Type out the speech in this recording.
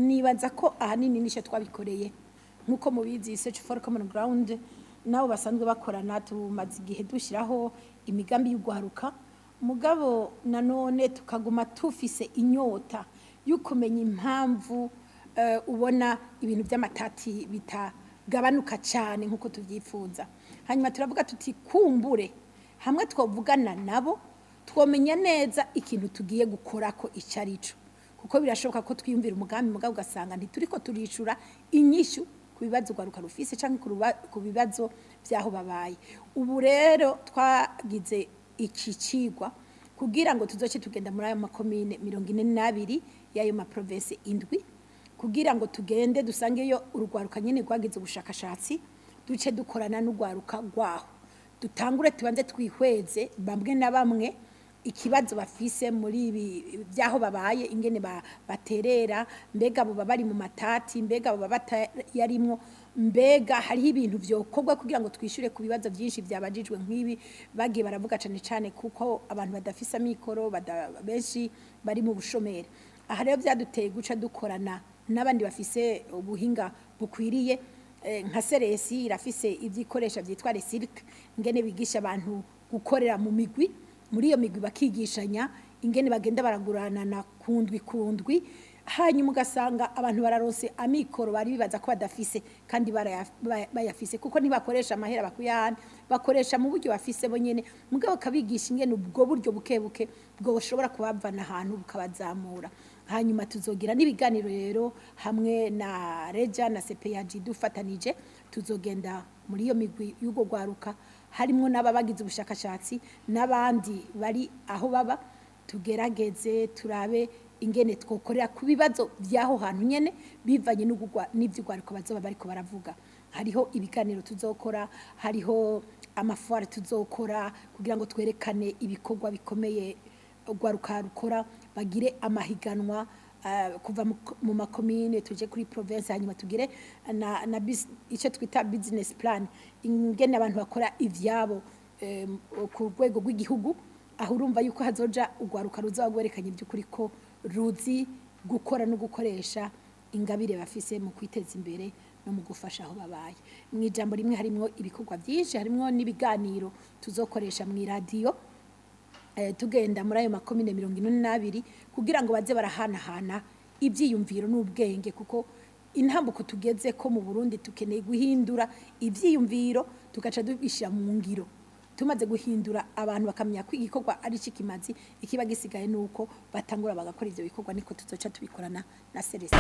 Nibaza ko ahanini nicyo twabikoreye. Nk'uko mubizi, Search for Common Ground nabo basanzwe bakorana, tumaze igihe dushyiraho imigambi y'ugwaruka, mugabo nanone tukaguma tufise inyota yo kumenya impamvu ubona ibintu by'amatati bitagabanuka cyane nk'uko tubyifuza. Hanyuma turavuga tuti: "Kumbure hamwe twavugana nabo, twomenya neza ikintu tugiye gukora ko icyo ari cyo", kuko birashoboka ko twiyumvira umugambi, mugabo ugasanga ntituriko turishura inyishu ku bibazo urwaruka rufise canke ku bibazo by'aho babaye. Ubu rero twagize iki cigwa kugira ngo tuzoce tugenda muri ayo makomine 42 y'ayo ma provinces 7, kugira ngo tugende dusangeyo urugwaruka nyene rwagize ubushakashatsi, duce dukorana n'urwaruka rwaho, dutangure tubanze twihweze bamwe na bamwe ikibazo bafise muri ibi by'aho babaye, ingene baterera, mbega boba bari mu matati, mbega boba batayarimwo, mbega hariho ibintu vyokorwa kugira ngo twishyure ku bibazo byinshi byabajijwe nk'ibi bagiye baravuga cane cane, kuko abantu badafise amikoro, benshi bari mu bushomeri. Aha rero byaduteye guca dukorana n'abandi bafise ubuhinga bukwiriye, nka CERES irafise ivyikoresha vyitwa RECIRC, ingene bigisha abantu gukorera mu migwi. Muri iyo migwi bakigishanya ingene bagenda baraguranana kundwi kundwi, hanyuma ugasanga abantu bararonse amikoro bari bibaza ko badafise kandi bayafise, kuko ntibakoresha amahera bakuye ahandi, bakoresha mu buryo bafise bo nyene, mugabo bakabigisha ingene ubwo buryo buke buke bwo bushobora kubavana ahantu bukabazamura. Hanyuma tuzogira n'ibiganiro rero hamwe na REJA na CPAG dufatanije. Tuzogenda muri iyo migwi y'urwo rwaruka, harimwo n'ababagize ubushakashatsi n'abandi bari aho baba, tugerageze turabe ingene twokorera ku bibazo by'aho hantu nyene bivanye n'ivy'urwaruka bazoba bariko baravuga. Hariho ibiganiro tuzokora, hariho ama foires tuzokora kugira ngo twerekane ibikorwa bikomeye urwaruka rukora, bagire amahiganwa kuva mu makomine tuje kuri province, hanyuma tugire na icyo twita business plan, ingene abantu bakora ivyabo ku rwego rw'igihugu. Aho urumva yuko hazoja urwaruka ruzaba rwerekanye by'ukuri ko ruzi gukora no gukoresha ingabire bafise mu kwiteza imbere no mu gufasha aho babaye. Mu ijambo rimwe, harimwo ibikorwa byinshi, harimwo n'ibiganiro tuzokoresha mu iradiyo, tugenda muri ayo makomine 42 kugira ngo baze barahanahana ibyiyumviro n'ubwenge, kuko intambuko tugeze ko mu Burundi tukeneye guhindura ibyiyumviro, tugaca dubishyira mu ngiro. Tumaze guhindura abantu bakamenya ko igikorwa ari ikimazi, ikiba gisigaye nuko batangura bagakora ivyo bikorwa. Niko tuzoca tubikorana na CERES.